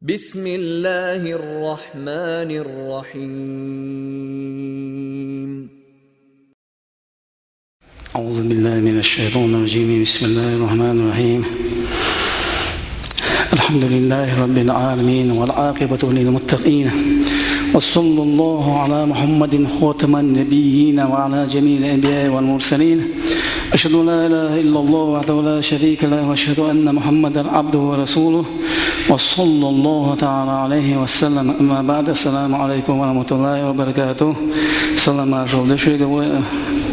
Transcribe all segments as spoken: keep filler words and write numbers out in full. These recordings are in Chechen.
بسم الله الرحمن الرحيم. أعوذ بالله من الشيطان الرجيم. بسم الله الرحمن الرحيم. الحمد لله رب العالمين، والعاقبة للمتقين، وصلى الله على محمد خاتم النبيين وعلى جميع الأنبياء والمرسلين. أشهد أن لا إله إلا الله وحده لا شريك له، وأشهد أن محمدا عبده ورسوله، وصلى الله تعالى عليه وسلم. أما بعد، السلام عليكم ورحمة الله وبركاته. Салам-маршалла шуьга, вай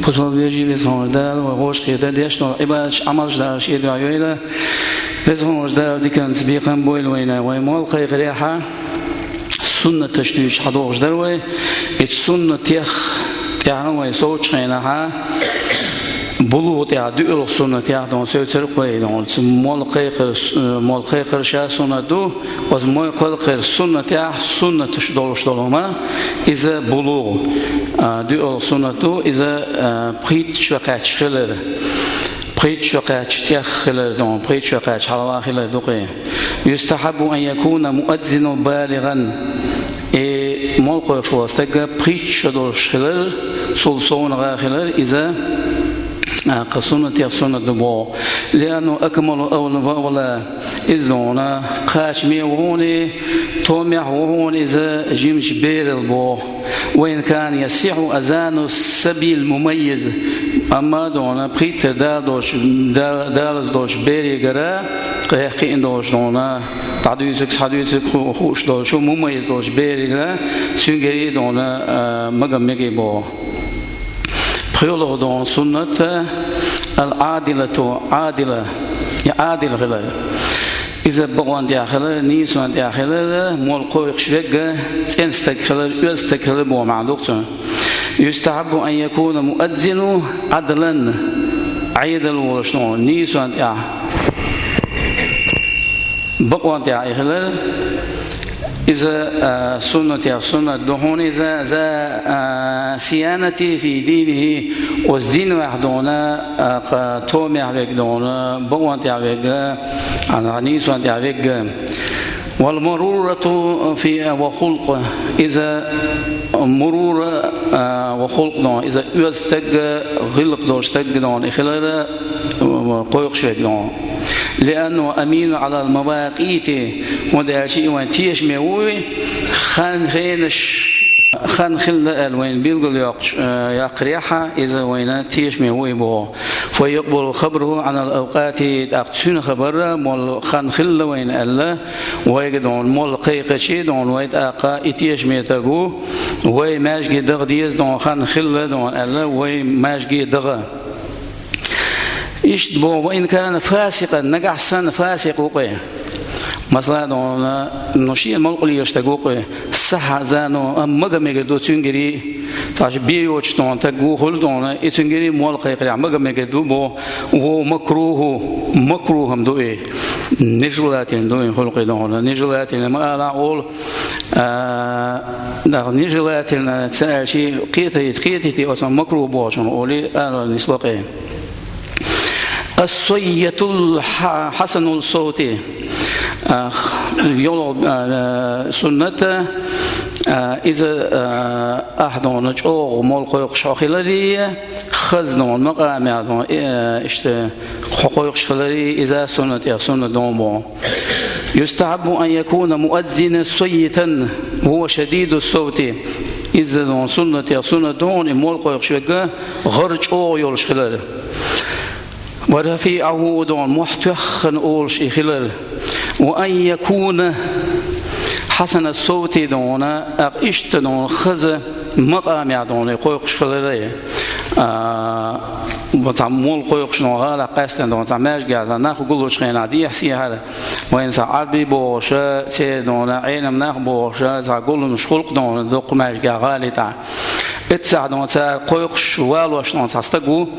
бусалба вежарий, везан Дала вай гӀо кхета деш дола Ӏибадаташ, Ӏамалаш Дала шен дуьхьа йойла. Везан Дала диканца бекхам бойла вайна. Вай молла кхайкхарехьа суннаташ дуьйцуш хьадоагӀаш дар вай. И суннатех тӀехьа вай совцача хенахьа, булугӀа тӀехьа, дуьалгӀа суннатех дон севцар вай дон. Цу молла кхайкхар, молла кхайкхар ша суннат ду, оцу молла кхайкхар суннатех суннаташ долуш долу хӀума, иза булугӀа, а, дуьалгӀа суннат ду, иза, а, пхийтта шо кхаьчча хилар. Пхийтта шо кхаьчча тӀех хилар дон, пхийтта шо кхаьчча хьалха хилар ду кхин. يستحب أن يكون المؤذن بالغا. И молла кхойкхуш волу стаг пхийтта шо долуш хилар, цул совнагӀа хилар, иза, а, кху суннатех суннат ду боху. لأنه أكمل أولى. Иза дон кхачаме а ву хьуна, томехь а ву хьуна иза жимачу берал боху. وإن كان يصح أذان الصبي المميز. Амма дон пхийттара дала долуш, да-, далаза долуш беригара, кхехкхиъна долуш дон, дӀадуьйцург, схьадуьйцург ху-, хууш долуш, мумаййиз долуш беригара, цуьнгара дон, а, магам мегий боху. ПхоьалгӀа дон суннат, العادلة، Ӏадила, я Ӏадила хилар. Иза бакъонна тӀехь хилар, нийсонна тӀехь хилар, молла кхойкхуш верг цӀена стаг хилар, оьзда стаг хилар боху маьӀна ду-кх цуьнан. يستحب أن يكون المؤذن عدلا، Ӏедал волуш дон, нийсонна тӀехь, бакъонна тӀехь и хилар. Иза, а, суннатех суннат ду хьуна иза, ذي صيانة في دينه, оцу динехь дон, а, кху томехь верг дон, бакъонна тӀехь верг, а, нийсонна тӀехь верг. والمرورة في، وخلق. Иза мурура, а, ва хулкъ дон, иза оьзда стаг, гӀиллакх долуш стаг дон, и хилар, а, кхойкхуш верг дон. لأنه أمين على المواقيت, хӀунда аьлча и вайн тешаме ву и, хан хенаш, хан хилла аьлла вайна билгал йоккхуш, а, яккхарехьа, иза вайна тешаме ву и боху. فيقبل خبره عن الأوقات, тӀаккха цуьнан хабар, молла хан хилла вайна аьлла, вайга дон молла кхайкхича дон, вай тӀаккха и тешаме стаг ву, вай маьжге даха деза дон, хан хилла дон аьлла, вай маьжге даха. Иштта боху, وإن كان فاسقا, нагахь санна фасикъ ву-кх и. Масала дон, ну, шена мукъале стаг ву-кх и, صح أذانه, амма магам мегар ду цуьнгара, цхьа бен йоцуш дон стаг ву хуьлу дон, и цуьнгара молла кхайкхарехь магам мегар ду боху, وهو مكروه, макрухӀ-м ду и. Нежелательно ду и хӀуллакъ дон, нежелательно ма алахь олу, а, нах нежелательно ца аьлча, кхетийта, кхетийта оцу макрухӀ бохучунах олий, ала нисло-кх и. الصيت الح-، حسن الصوت. А, йолу, а, суннат, а, иза, а, ахь дон чӀогӀа молла кхойкхуш хьо хиларий, хаза дон, макъамехь дон, э, иштта хьо кхойкхуш хиларий, иза суннатех суннат дон боху. يستحب أن يكون مؤذنا صيتا وهو شديد الصوت. Иза дон суннатех суннат дон, и молла кхойкхуш верг гӀар чӀогӀа йолуш хилар. ورفيعه дон, мохь тоьхна олуш и хилар. وأن يكون حسن الصوت дон, тӀаккха иштта дон, хаза макъамехь дон, и кхойкхуш хилар. А, бо цхьа молла кхойкхуш дон, гӀалахь къаьстина дон, цхьа маьжгехь, цхьа нах гуллучу хенахь, дехьа-сехьара, вайна цхьа Ӏарбий бохуш, церан дон, Ӏелам нах бохуш, цхьа гуллуш хӀуллакх дон, дуккха маьжгехь, гӀали тӀехь. Эццахь дон цара кхойкхуш, валош дон цхьа стаг ву,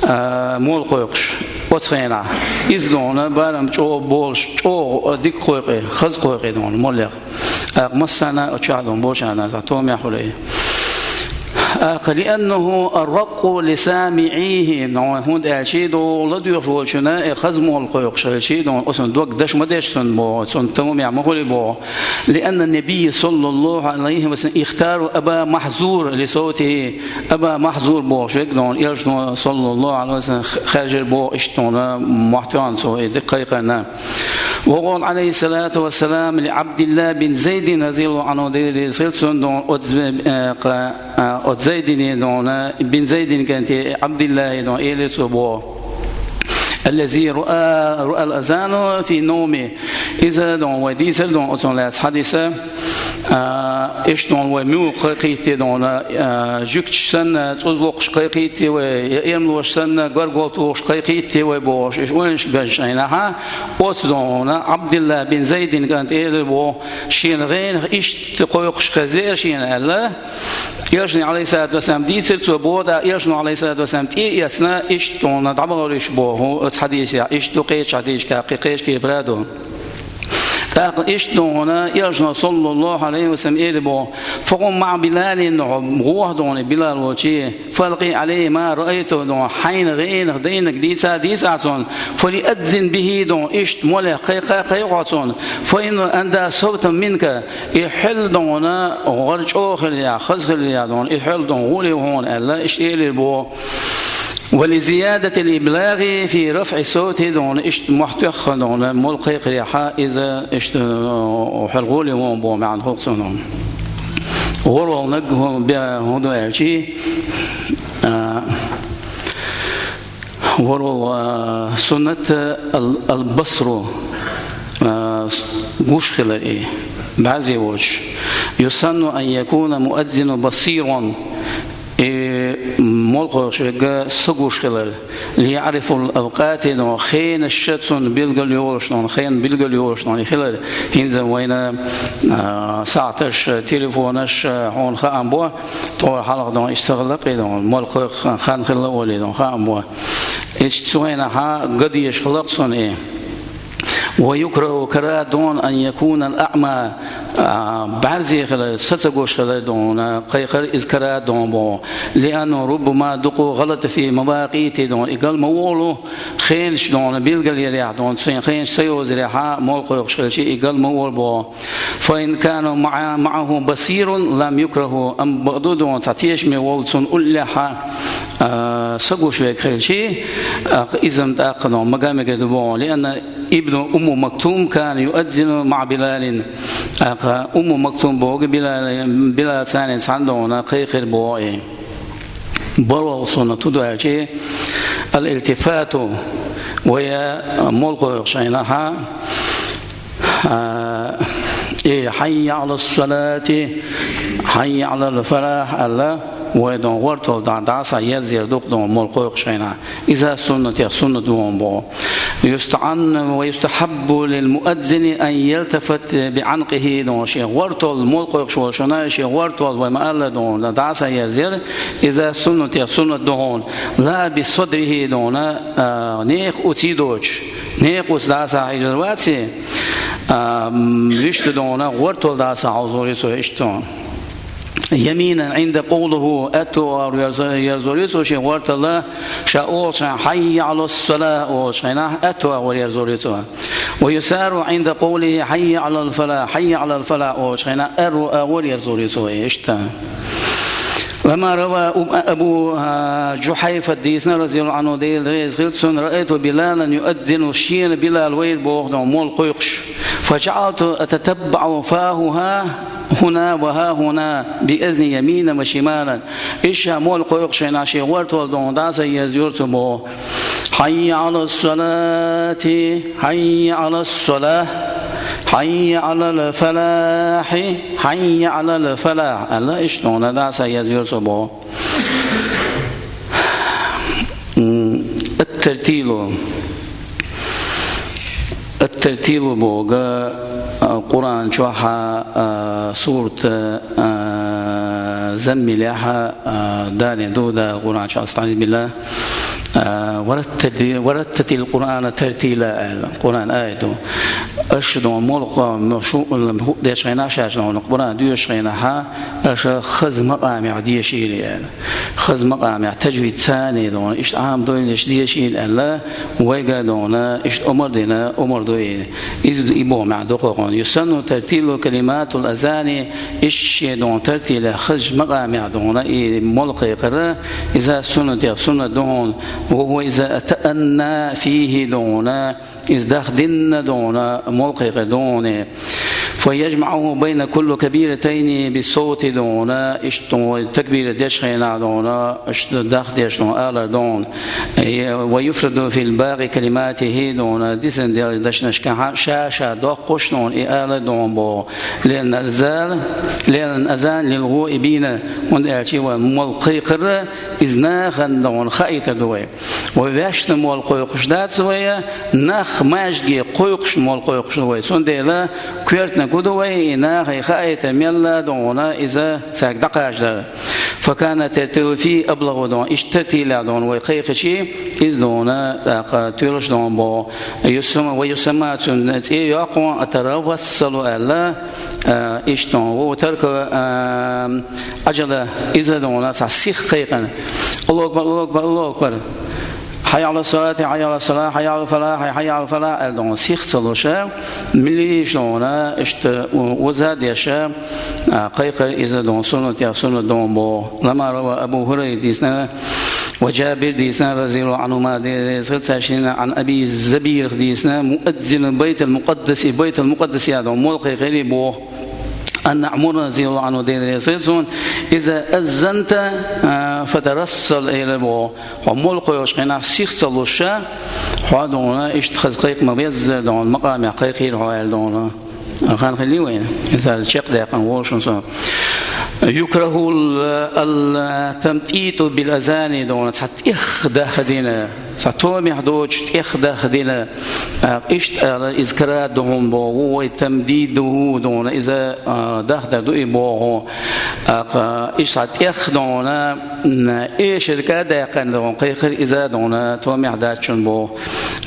а, молла кхойкхуш. Оцу хенахь иза дон, барам чӀогӀа болуш, чӀогӀа, а, дика кхойкхий, хаза кхойкхий дон, моллех. ТӀаккха массарна а чохь дон бошана цхьа томехь хуьлий. ТӀаккха لأنه أرق لسامعيه, но хӀунда аьлча догӀу ладоьгӀуш волчунна, э, хаза молла кхойкхуш хилча догӀу, оцун дог даш ма деш цунна боху, цунна тамамехь ма хуьлий боху. لأن النبي صلى الله عليه وسلم اختار أبا محذور لصوته. Аба Махьзур бохуш верг догӀу, Элчано صلى الله عليه وسلم хаьржира боху иштта догӀу, мохь тоьхна цо и дика кхайкхарна. وقال عليه الصلاة والسلام لعبد الله بن زيد رضي الله عنه, Дела реза хила цунна догӀу, оцу, э, кха-, а, оцу Зайдине догӀу, бин Зайдин кӀанте Ӏабдиллахе догӀу, элира цо боху. الذي رأى، رأى الأذان في نومه. Иза догӀу вай дийцар догӀу оцунах лаьцна хьадис. А, иштта догӀу вай муьлха кхайкхийти догӀу, а, жуьгташ санна, цӀуз локхуш кхайкхийти вай, я эрмалош санна, горгол тухуш кхайкхийти вай бохуш, иштта вайнаш бен шайнахьа, оцу догӀу Ӏабдилла бин Зайдин кӀант элира боху, шена гӀенах иштта кхойкхуш хезира шена аьлла. Элчане, عليه الصلاة والسلام, дийцира цо боху, тӀаккха Элчано, عليه الصلاة والسلام, тӀе а эцна, иштта догӀу дӀабахара уьш боху оцу хьадисехь, иштта ду кхечу хьадисашкахь, кхин кхечу кепара а ду. ТӀаккха иштта догӀу Элчано, صلى الله عليه وسلم, элира боху: فقم مع بلال, хьо гӀо догӀу Билал волчу, فألق عليه ما رأيت, догӀу хьайна гӀенах дайнарг дийца, дийца цунна, فليؤذن به, догӀу иштта моллех кхайкха, кхайкха цунна, فإنه أندى صوتا منك, и хьал догӀу гӀара чӀогӀа хиларехь, хаза хиларехь догӀу, и хьал догӀу гӀоле ву хьуна аьлла, иштта элира боху. ولزيادة الإبلاغ في رفع الصوت, догӀу иштта мохь тоьхна догӀу молла кхайкхарехь, иза иштта хьал гӀоле ву хьуна боху маьӀна хуьлу цунна. ВорхӀалгӀаниг хӀун бе-, хӀун ду аьлча, а, ВорхӀалгӀа, а, суннат ал-, البصر, а, гуш хилар и, бӀаьрзе воцуш. يسن أن يكون المؤذن بصيرا, и молла кхойкхуш верг са гуш хилар. ليعرف الأوقات, догӀу хенаш цунна билгал йолуш, догӀу хенан билгал йолуш, догӀу хилар. ХӀинца вайна, а, сахьташ, телефонаш, а, хьуна хаам бо, тхо хьалха догӀу иштта ца хилла кхин догӀу, молла кхойкхуш хан хилла олий догӀу хаам бо. Иштта цу хенахьа ган дезаш хилла-кх цунна и. ويكره, карахӀат ду хьуна, أن يكون الأعمى, а, бӀаьрзе хилар, са ца гуш хилар догӀу, кхайкхар иза карахӀат ду хьуна боху. لأنه ربما, дукха, غلط في مواقيت, догӀу и гал ма волу, хенаш догӀу билгал ярехь догӀу, цуьнан хенаш ца йозарехьа, молла кхойкхуш хилча и гал ма волу боху. فإن كان مع-، معه بصير لم يكره, амма бакъду догӀу цхьа тешаме волу цунна уллехьа, а, са гуш верг хилча, а, иза-м тӀаккха догӀу мага а мегар ду боху. لأن ابن أم مكتوم كان يؤذن مع بلال. ТӀаккха Умму Мактум боху Билал, Билал царна цхьаьна догӀу кхайкхира боху и. БорхӀалгӀа суннат хӀун ду аьлча, الالتفات, вай молла кхойкхуш хенахьа, а, и حي على الصلاة، حي على الفلاح аьлла, вай догӀу гӀортол дӀа-, дӀасахьа ерзаяр ду-кх догӀу молла кхойкхуш хенахь. Иза суннатех суннат ду хьуна боху. يستعن ويستحب للمؤذن أن يلتفت بعنقه, догӀу шен гӀортол, молла кхойкхуш волчунна шен гӀортол, вай ма-аллара догӀу, дӀасахьа ерзаяр, иза суннатех суннат ду хьуна. لا بصدره, догӀу, а, некха уц доцуш. Некха уц дӀасахьа хьийзар вац и, а, м, вуьшта догӀу гӀортол дӀасахьа хьовзор ю цо иштта. يمينا عند قوله, аьтту агӀор ерзо-, ерзор ю цо шен гӀортал, ша олучу хенахь حي على الصلاة олучу хенахь, аьтту агӀор ерзор ю цо. ويسار عند قوله حي على الفلاح، حي على الفلاح олучу хенахь, аьрру агӀор ерзор ю цо, иштта. لما روى أب-، أبو، а, جحيفة дийцина, رضي الله عنه, Дела реза хила цунна: رأيت بلالا يؤذن, шена Билал вайра боху, молла кхойкхуш. فجعلت أتتبع فاه ها هنا وها هنا بأذني يمينا وشمالا. Иза ша молла кхойкхуш хенахь шен гӀортол догӀу дӀасахьа ерзайора цо боху: حي على الصلاة، حي على الصلاة، حي على الفلاح، حي على الفلاح аьлла, иштта догӀу дӀасахьа ерзайора цо боху. М, الترتيل. الترتيل боху, а, Къуръан чохь, а, сурат, а, Заммилехь, а, Дала дуьйцу Къуръан чу, أستعيذ بالله. А, ورتل، ورتل القرآن ترتيلا аьлла, Къуръан аят ду. Аша дохьа молла, шу, хӀу дечу хенахь, шаьш дохьа Къуръан доьшучу хенахь, аша хаза макъамехь дешийла аьлла. Хаза макъамехь, тажвид царна дохьа, иштта Ӏама дойла аша дешийла аьлла, вайга дохьа иштта омра дина, омра ду и. Иза и боху маьӀна ду кхунна. يسن ترتيل كلمات الأذان, иштта шен дохьа тартилехь хазачу макъамехь дохьа и молла кхайкхар, иза суннатех суннат ду хьуна, وهو إذا تأنى فيه дохьа, иза дахдина дохьа молла кхайкхар дохьа. فيجمع بين كل كبيرتين بالصوت дохьа, иштта дохьа такбират дечу хенахь дохьа, иштта дахдеш дохьа алар дохьа. ويفرد في الباقي كلماته дохьا, дисина дешнашкахь ша-ша доккхуш дохьа и алар дохьа боху. لأن الأذان، لأن الأذان للغائبين, хӀунда аьлча вай молла кхайкхар, иза нахана дохьа хаийтар ду вай. Вай ваьшна молла кхойкхуш дац вай, нах маьждиге кхойкхуш молла кхойкхуш ду вай. Цундела коьртаниг хӀун ду вай, и нахе хаийтар мелла дохьа, иза цаьрга дӀакхачадар. فكان الترتيل فيه أبلغ дохьа, иштта тартилехь дохьа вай кхайкхича, иза дохьа, тӀаккха тоьлуш дохьа боху. يسمى، ويسمى, цуьнан цӀе йоккху, التروسل аьлла, а, иштта дохьа, وهو ترك، а, العجلة, иза дохьа цхьа сиха кхайкхар. الله أكبر، الله أكبر، الله أكبر. حي على الصلاة، حي على الصلاة، حي على الفلاح، حي على الفلاح аьлла дохьа сиха ца луш, меллаша дохьа иштта оза а деш, а, кхайкхар иза дохьа суннатех суннат ду боху. لما روى أبو هريرة дийцина, وجابر дийцина, رضي الله عنهما, Дела реза хуьлда цаьршинна, عن أبي الزبير дийцина, مؤذن بيت المقدس, Байтул-Мукъаддасе дохьа молла кхайкхира боху. أن عمر رضي الله عنه, Дела реза хуьлда цунна, إذا أذنت، а, فترسل элира боху. Хьо молла кхойкхучу хенахь сиха ца луш, хьо дохьа иштта хаза кхайкха ма-беззара дохьа, макъамехь кхайкхийла хьо аьлла дохьа. Хан хилла вайна, иза чекхдаьккхина волуш ву со. يكره التمطيط بالأذان дохьа, цхьа тӀех дахдина, цхьа томехь доцуш тӀех дахдина. ТӀаккха иштта ала, иза карахӀат ду хьуна боху, وهو تمديده дохьа, иза, а, дахдар ду и боху. ТӀаккха иштта цхьа тӀех дохьа, м, эшарг а даьккхина дохьа, кхайкхар иза дохьа, томехь дац шуна боху.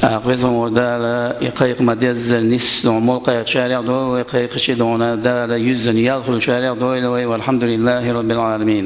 ТӀаккха Везан волчу Дала и кхайкха ма-деззара нисса дохьа, молла кхайкхучарех дойла вай, кхайкхича дохьа Дала юьззина ял хуьлучарех дойла вай. والحمد لله رب العالمين.